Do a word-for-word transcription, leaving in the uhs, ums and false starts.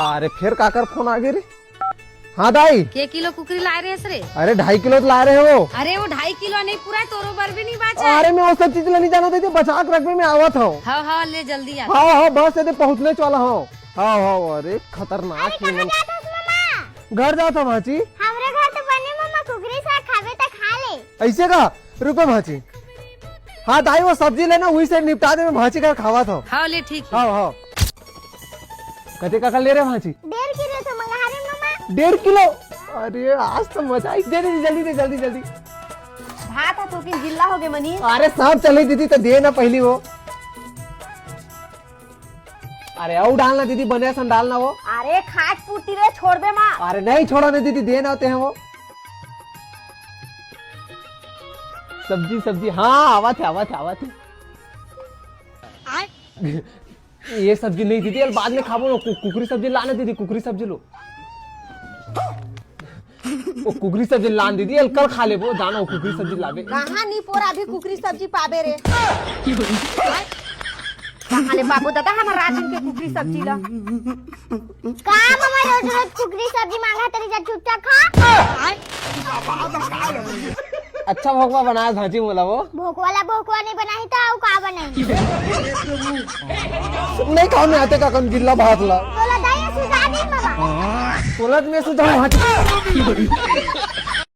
अरे, फेर काकर फोन आ गे रे? हाँ दाई। के किलो कुकरी लाए रहे रे? अरे, ढाई किलो तो लाए रहे हो। अरे, वो ढाई किलो नहीं पूरा, तोरो बर भी नहीं बाचा। अरे, मैं वो सब चीज ला नहीं जाना देती, बचा के रखबे, मैं आवत हूँ। हाँ, हाँ, ले जल्दी आ। हाँ, हाँ, बस एदे पहुँचने वाला हूँ। हाँ, हाँ, अरे खतरनाक अरे, कहाँ जात हस, मामा? घर जात हूँ भांची। हमरे घर तो बने मामा कुकरी साग खाबे त खा ले। ऐसे का? रुको भांची। हाँ दाई, वो सब्जी लेना, वही से निपटा दे, मैं भांची घर खावा था। हाँ, ले ठीक है। हाँ, हाँ। कते काकर ले रहे भांची? डेढ़ किलो तो मंगा रहे मामा। डेढ़ किलो? अरे आज तो मजा आई। दे दे, जल्दी दे, जल्दी, जल्दी। भात हा तो कि गिल्ला हो गए मनीष। अरे सब चले दीदी, तो दे ना पहली वो। अरे अउ डालना दीदी, बने सन डालना वो। अरे खाट पूर्ति रे, छोड़बे मा। अरे नहीं छोड़ा ना दीदी, दे ना होते हैं वो। सब्जी, सब्जी, हाँ, आवा थे, आवा थे, आवा थे। ये सब्जी नहीं दीदी, यार बाद में खाबो ना। कु-, कुकरी सब्जी लाना दीदी, कुकरी सब्जी लो। वो कुकरी सब्जी लान दीदी, यार कल खा लेबो, जाना वो कुकरी सब्जी लाबे। कहाँ नी पोरा अभी कुकरी सब्जी पाबे रे? कहाँ ले पाबो दादा हमर राजन के कुकरी सब्जी ला? का मामा रोज रोज कुकरी सब्जी मांगा तरी जा, चुपचाप खा। अच्छा भोकवा बनाए भांची मोला वो। भोकवा ला भोकवा नहीं बनाही तो अउ का बनाही? नहीं खाओ, मैं आते का कन गिल्ला भात ला। तोला दाई सुझा दे मामा। तोला मैं सुझाव भांची।